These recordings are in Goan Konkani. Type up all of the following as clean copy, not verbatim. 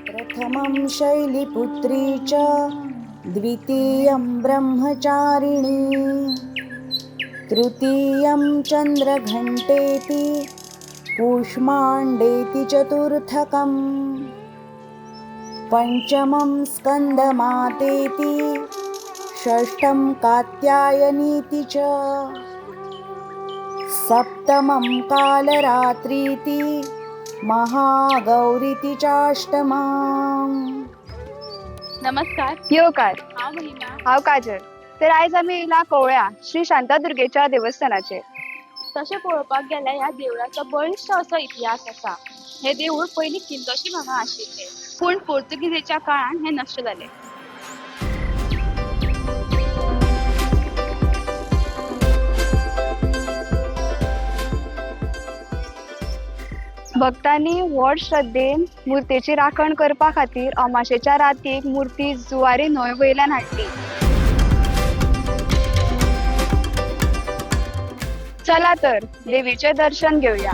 प्रथमं शैलिपुत्री च द्वितीयं ब्रह्मचारिणी तृतीयं चन्द्रघण्टेति कूष्माण्डेति चतुर्थकम् पञ्चमं स्कन्दमातेति षष्ठं कात्यायनीति च सप्तमं कालरात्रीति महागौरीति चाष्टमम्। नमस्कार। येवकार। हांव महिमा। हांव काजल। तर आयज आमी येयला कवळ्या श्री शांतादुर्गेच्या देवस्थानाचेर। तशें पळोवपाक गेल्यार ह्या देवळाचो बळिश्ट असो इतिहास आसा। हें देवूळ पयलीं किंदोशी हांगा आशिल्लें, पूण पोर्तुगीजेच्या काळान हें नश्ट जालें। भक्तांनी व्हड श्रद्धेन मुर्तेची राखण करपा खातीर अमाशेच्या रातीक मुर्ती जुवारी न्हंय वयल्यान हाडली। चला तर देवीचें दर्शन घेवया।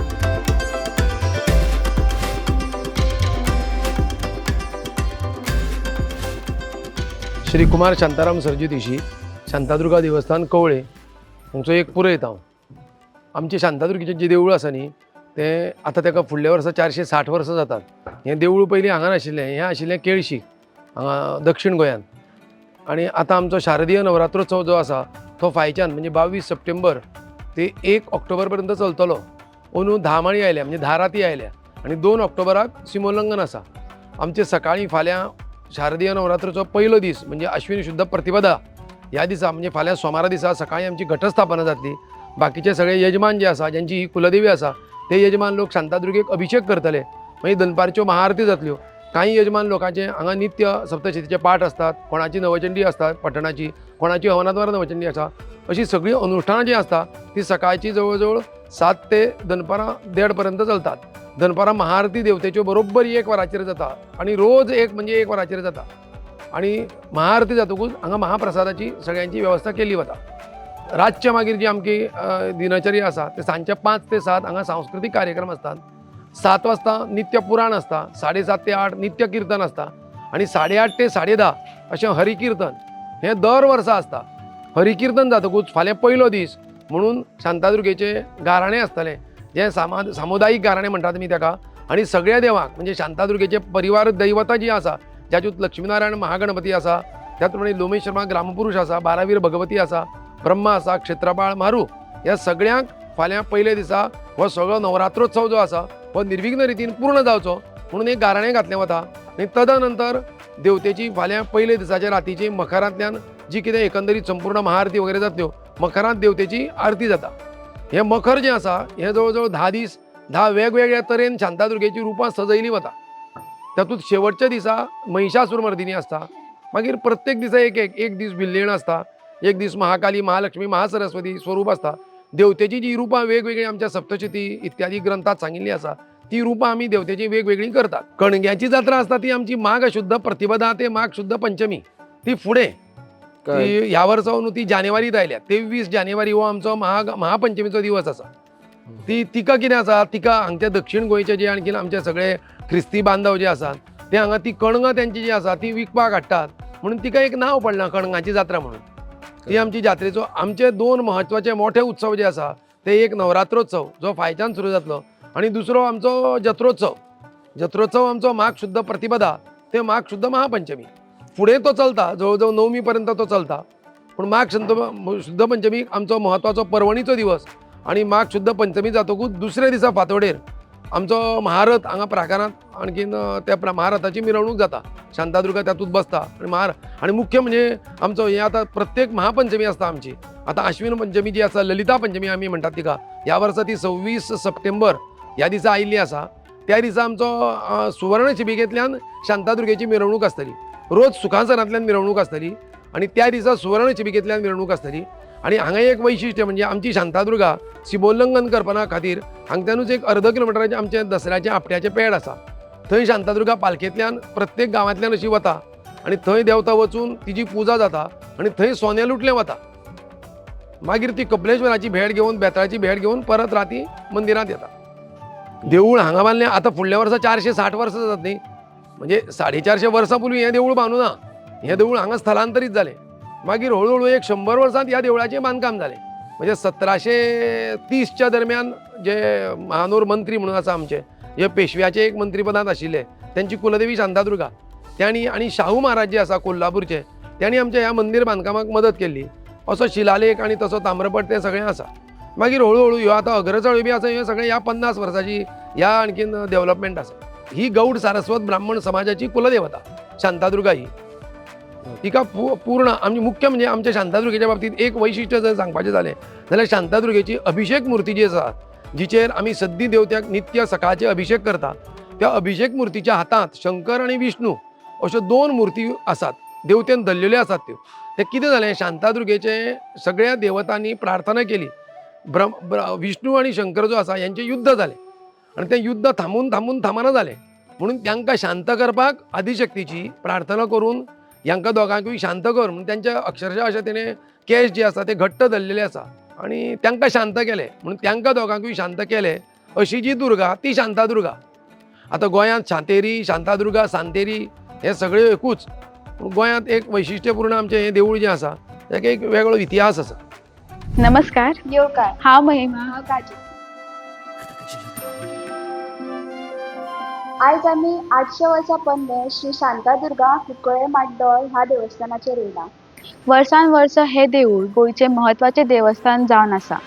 श्री कुमार शांताराम सरज्योतिशी, शांतादुर्गा देवस्थान कवळे हांगचो एक पुरयत हांव। आमचें शांतादुर्गेचें जें देवूळ आसा न्ही तें आतां तेका फुडल्या वर्सा 460 वर्सां जातात। हें देवूळ पयलीं हांगा नाशिल्लें, हें आशिल्लें केळशीक हांगा दक्षीण गोंयांत। आनी आतां आमचो शारदीय नवरात्रोत्सव जो आसा तो फायच्यान म्हणजे 22 सप्टेंबर ते 1 ऑक्टोबर पर्यंत चलतलो। अंदू 10 माळी आयल्या म्हणजे 10 राती आयल्या आनी 2 ऑक्टोबराक सिमोल्लंघन आसा। आमचें सकाळीं फाल्यां शारदीय नवरात्रोचो पयलो दीस म्हणजे आश्विन शुद्ध प्रतिपदा ह्या दिसा म्हणजे फाल्यां सोमारा दिसा सकाळीं आमची घटस्थापना जातली। बाकीचे सगळे यजमान जे आसा ज्यांची ही कुलदेवी आसा ते यजमान लोक शांतादुर्गेक अभिशेक करतले। मागीर दनपारच्यो महाआरती जातल्यो। कांय यजमान लोकांचे हांगा नित्य सप्तशतीचे पाठ आसतात, कोणाची नवचंडी आसता पठणाची, कोणाची हवनाद्वारा नवचंडी आसा। अशी सगळीं अनुश्ठानां जीं आसता ती सकाळची जवळ जवळ 7 ते दनपारां 1:30 पर्यंत चलतात। दनपारां महाआरती देवतेच्यो बरोबर 1 वराचेर जाता आनी रोज 1 म्हणजे 1 वराचेर जाता। आनी महाआरती जातकूच हांगा महाप्रसादाची सगळ्यांची वेवस्था केल्ली वता। रातचे मागीर जी आमची दिनचर्या आसा ते सांजचे 5 ते 7 हांगा सांस्कृतीक कार्यक्रम आसतात। 7 वाजता नित्य पुराण आसता, 7:30 ते 8 नित्य किर्तन आसता आनी 8:30 ते 10:30 अशें हरिकिर्तन हें दर वर्सा आसता। हरिकिर्तन जातकूच फाल्यां पयलो दीस म्हणून शांतादुर्गेचें गाराणें आसतलें, जें सामुदायीक गाराणें म्हणटात आमी तेका। आनी सगळ्या देवांक म्हणजे शांतादुर्गेचें परिवार दैवता जी आसा ज्यातूंत लक्ष्मीनारायण महागणपती आसा, त्याच प्रमाणे लोमेश शर्मा ग्रामपुरुष आसा, बारावीर भगवती आसा, ब्रह्मा आसा, क्षेत्रपाळ म्हारू, ह्या सगळ्यांक फाल्यां पयले दिसा हो सगळो नवरात्रोत्सव जो आसा हो निर्विघ्न रितीन पूर्ण जावचो म्हणून एक गाराणें घातलें वता। आनी तदनंतर देवतेची फाल्यां पयले दिसाचे रातीची मखरांतल्यान जी कितें एकंदरीत संपूर्ण महाआरती वगैरे जातल्यो, मखरांत देवतेची आरती जाता। हें मखर जें आसा हें जवळ जवळ 10 दीस 10 वेगवेगळ्या तरेन शांतादुर्गेची रुपां सजयलीं वता। तातूंत शेवटच्या दिसा महिषासूर मर्दिनी आसता, मागीर प्रत्येक दिसा एक एक एक दीस भिल्लेण आसता, एक दीस महाकाली महालक्ष्मी महासरस्वती स्वरूप आसता। देवतेची जी रुपां वेगवेगळीं आमच्या सप्तशती इत्यादी ग्रंथात सांगिल्लीं आसा ती रुपां आमी देवतेची वेगवेगळीं करतात। कणग्याची जात्रा आसता ती आमची माघ शुद्ध प्रतिपदा ते माघ शुद्ध पंचमी, ती फुडें ती ह्या वर्सा न्हू ती जानेवारीत आयल्या। 23 जानेवारी हो आमचो महापंचमीचो दिवस आसा। ती तिका कितें आसा, तिका हांगचे दक्षीण गोंयचे जे आणखीन आमचे सगळे ख्रिस्ती बांधव जे आसात ते हांगा ती कणगां तेंची जी आसा ती विकपाक हाडटात म्हणून तिका एक नांव पडलां कणगांची जात्रा म्हणून। ती आमची जात्रेचो आमचे 2 म्हत्वाचे मोठे उत्सव जे आसा ते एक नवरात्रोत्सव जो फायच्यान सुरू जातलो आनी दुसरो आमचो जत्रोत्सव। जत्रोत्सव आमचो माघ शुद्ध प्रतिपदा ते माघ शुद्ध महापंचमी फुडें तो चलता, जवळ जवळ 9मी पर्यंत तो चलता। पूण माघ शुद्ध पंचमी आमचो म्हत्वाचो पर्वणीचो दिवस आनी माघ शुद्ध पंचमी जातकूच दुसऱ्या दिसा फांतोडेर आमचो महारथ हांगा प्राकारांत आणखीन त्या महारथाची मिरवणूक जाता, शांतादुर्गा तातूंत बसता आनी आनी मुख्य म्हणजे आमचो हें आतां प्रत्येक महापंचमी आसता आमची। आतां आश्विन पंचमी जी आसा, ललिता पंचमी आमी म्हणटात तिका, ह्या वर्सा ती 26 सप्टेंबर ह्या दिसा आयिल्ली आसा। त्या दिसा आमचो सुवर्ण शिबिकेंतल्यान शांतादुर्गेची मिरवणूक आसतली, रोज सुखासनांतल्यान मिरवणूक आसतली आनी त्या दिसा सुवर्ण शिबिकेंतल्यान मिरवणूक आसतली। आनी हांगा एक वैशिश्ट्य म्हणजे आमची शांतादुर्गा सिमोल्लंघन करपा खातीर हांगच्यानूच एक अर्द किलोमिटराचें आमचें दसऱ्याचें आपट्याचें पेड आसा, थंय शांतादुर्गा पालखेंतल्यान प्रत्येक गांवांतल्यान अशी वता आनी थंय देवता वचून तिजी पुजा जाता आनी थंय सोनें लुटलें वता। मागीर ती कपलेश्वराची भेट घेवन बेताळाची भेट घेवन परत राती मंदिरांत येता। देवूळ हांगा बांदलें आतां फुडल्या वर्सा 460 वर्सां जातात न्ही, म्हणजे 450 वर्सां पूर्वी हें देवूळ बांदूं ना, हें देवूळ हांगा स्थलांतरीत जालें. मागीर हळू हळू 100 वर्सांत ह्या देवळाचें बांदकाम जालें. म्हणजे 1730च्या दरम्यान जे महानोर मंत्री म्हणून आसा आमचे, जे पेशव्याचे एक मंत्रीपदांत आशिल्ले, तेंची कुलदेवी शांतादुर्गा, त्यांनी आनी शाहू महाराज जे आसा कोल्हापूरचे, त्यांनी आमच्या ह्या मंदीर बांदकामाक मदत केल्ली. असो शिलालेख आनी तसो ताम्रपट तें सगळें आसा. मागीर हळू हळू ह्यो आतां अग्रचाळ्यो बी आसा, ह्यो सगळें ह्या 50 वर्साची ह्या आणखीन डेव्हलपमेंट आसा. ही गौड सारस्वत ब्राह्मण समाजाची कुलदेवता शांतादुर्गा ही. हिका पूर्ण आमची मुख्य म्हणजे आमच्या शांतादुर्गेच्या बाबतींत एक वैशिश्ट्य जर सांगपाचें जालें जाल्यार शांतादुर्गेची अभिषेक मूर्ती जी आसा, जिचेर आमी सद्दी देवत्याक नित्य सकाळचे अभिषेक करता, त्या अभिषेक मूर्तीच्या हातांत शंकर आनी विष्णू अश्यो 2 मूर्ती आसात, देवतेन धरलेल्यो आसात त्यो. तें कितें जालें, शांतादुर्गेचे सगळ्या देवतांनी प्रार्थना केली, विष्णू आनी शंकर जो आसा हेंचें युद्ध जालें आनी तें युद्ध थांबून थांबून थांबना जालें, म्हणून तांकां शांत करपाक आदिशक्तीची प्रार्थना करून ह्यांकां दोगांकूय शांत कर म्हणून तेंच्या अक्षरशः अशें तेणें केस जे आसा ते घट्ट धरलेले आसा आनी तांकां शांत केलें, म्हणून तांकां दोगांकूय शांत केलें अशी जी दुर्गा ती शांतादुर्गा. आतां गोंयांत शांतेरी, शांतादुर्गा, सांतेरी हे सगळे एकूच, पूण गोंयांत एक वैशिश्ट्यपूर्ण आमचें हें देवूळ जें आसा ताका एक वेगळो इतिहास आसा. नमस्कार, येवकार. हांव महिमा. हांव काजी. आयज आमी 800 वर्सां पोन्ने श्री शांतादुर्गा कुंकळे माड्डोळ ह्या देवस्थानाचेर येयला. वर्सान वर्स हें देवूळ गोंयचें म्हत्वाचें देवस्थान जावन आसा.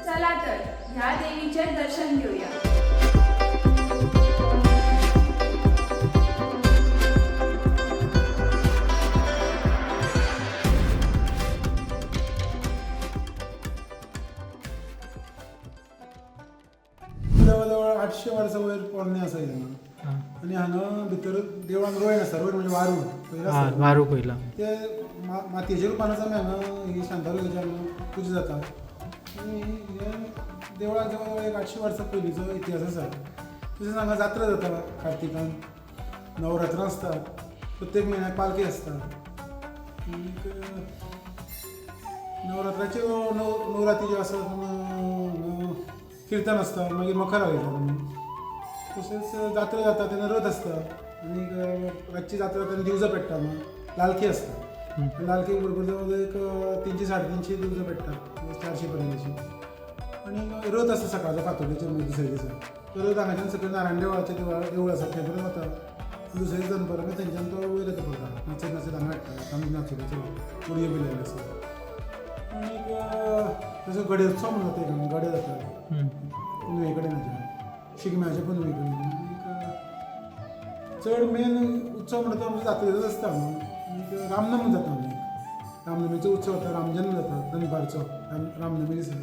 चला तर ह्या देवीचें दर्शन घेवया. जवळ जवळ 800 वर्सां वयर पोरणें आसा हें हांगा. आनी हांगा भितर देवळान रोयण आसा, रोयण म्हणजे वारू पयलीं हा, आसता. वारू पयला. ते मातयेच्या रुपानच आमी हांगा ही शांतादुर्गेची हांगा पुजा जाता. आनी हे देवळाक जवळ जवळ एक 800 वर्सां पयलींचो इतिहास आसा. तशेंच हांगा जात्रा जाता कार्तिकान, नवरात्रां आसता, प्रत्येक म्हयन्याक पालखी आसता. आनीक नवरात्राच्यो नवराती ज्यो आसा किर्तन आसता, मागीर मखर लायतात आमी. तशेंच जात्रा जाता तेन्ना रथ आसता आनीक रातची जात्रा जाता तेन्ना दिवजां पेट्टा, लालखी आसता. लालखी बरोबर जवळ जवळ एक 300 350 दिवजां पेट्टा, 400 पर्यंत अशी. आनी रथ आसता सकाळचो फांतोडेचेर, मागीर दुसऱ्या दिसा तो रथ हांगाच्यान सकयल नारायण देवळाचें देवूळ आसा थंय पर्यंत वता. दुसऱ्या दिसा दनपारां मागीर थंयच्यान तो वयर येता परत, नाचत नाचत हांगा हाडटा आमी नाचोवपाचो उडयो बी लायल्यो आसा. आनीक तसो गडे उत्सव म्हणून जाता एक हांगा, गडे जाता पुनवे कडेन हाच्या शिगम्याच्या पुनवे कडेन. आनीक चड मेन उत्सव म्हणटा तो आमचो जात्रेचोच आसता हांगा. आनीक रामनम जाता आमगे, रामनमीचो उत्सव जाता, रामजन्म जाता दनपारचो, रामनमी दिसा.